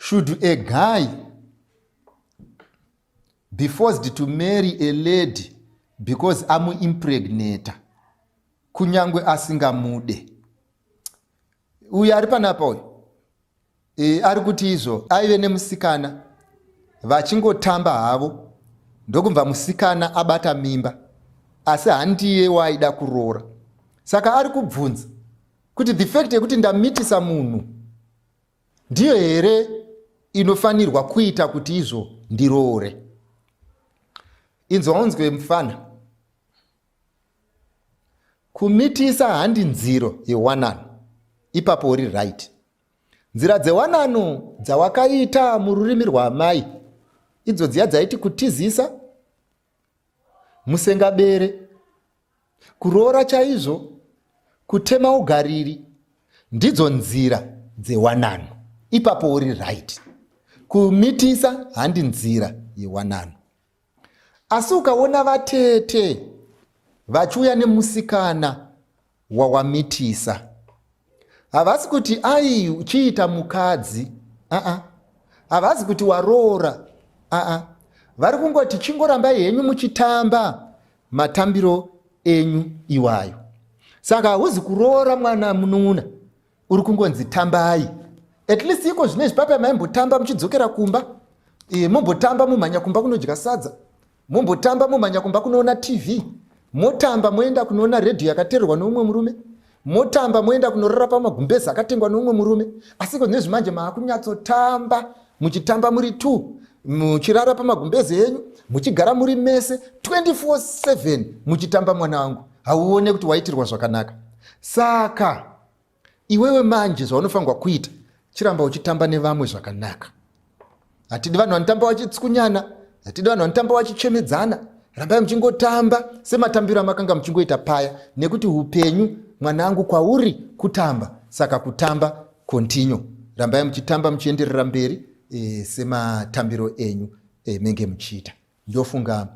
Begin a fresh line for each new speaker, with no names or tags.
Should a guy be forced to marry a lady because amuimpregnata kunyangwe asingamude? Uyu ari panapa uyu e, ari kuti izvo aive nemusikana vachingotamba havo, ndokubva musikana abata mimba, asi handiye waaida kuroora. Saka ari kubvunza kuti the fact yekuti ndamitisa munhu ndiyo here inofanirwa kuita kuti izvo ndiroore? Inzwa unzwe mufana, kumitisa handi nziro yewanano. Ipapo uri right. Nzira dzewanano dzawakaita mururimi rwaamai idzo dziya dzaiti kutizisa, musengabere, kuroora chaizvo, kutema ugariri, ndidzo nzira dzewanano. Ipapo uri right. Kumitisa handi nzira yewanano. Asi ukaona vatete vachiuya nemusikana wawamitisa, havasi kuti ai uchiita mukadzi, aa, havasi kuti waroora, aa, vari kungoti chingorambai henyu muchitamba matambiro enyu iwayo. Saka hauzi kuroora mwana munun'una, uri kungonzi tambai. At least iko zvino izvi papa maimbotamba muchidzokera kumba, e, mombotamba mumhanya kumba kunodya sadza, mombotamba mumhanya kumba kunoona TV, motamba moenda kunoona redhiyo yakatererwa neumwe murume, motamba moenda kunorara pamagumbezi akatengwa neumwe murume. Asi iko zvino manje maakunyatsotamba muchitamba muri two, muchirara pamagumbezi enyu, muchigara muri mese 24/7 muchitamba. Mwana wangu, hauone kuti waitirwa zvakanaka? Saka iwewe manje zvaunofanirwa kuita, chiramba uchitamba nevamwe zvakanaka. Hatidi vanhu vanotamba vachitskunyana, hatidi vanhu vanotamba vachichemedzana. Rambai muchingotamba sematambiro amakanga muchingoita paya, nekuti upenyu, mwanangu, kwauri kutamba. Saka kutamba, continue, rambai muchitamba muchienderera mberi, e, sematambiro enyu, e, menge muchiita. Ndofunga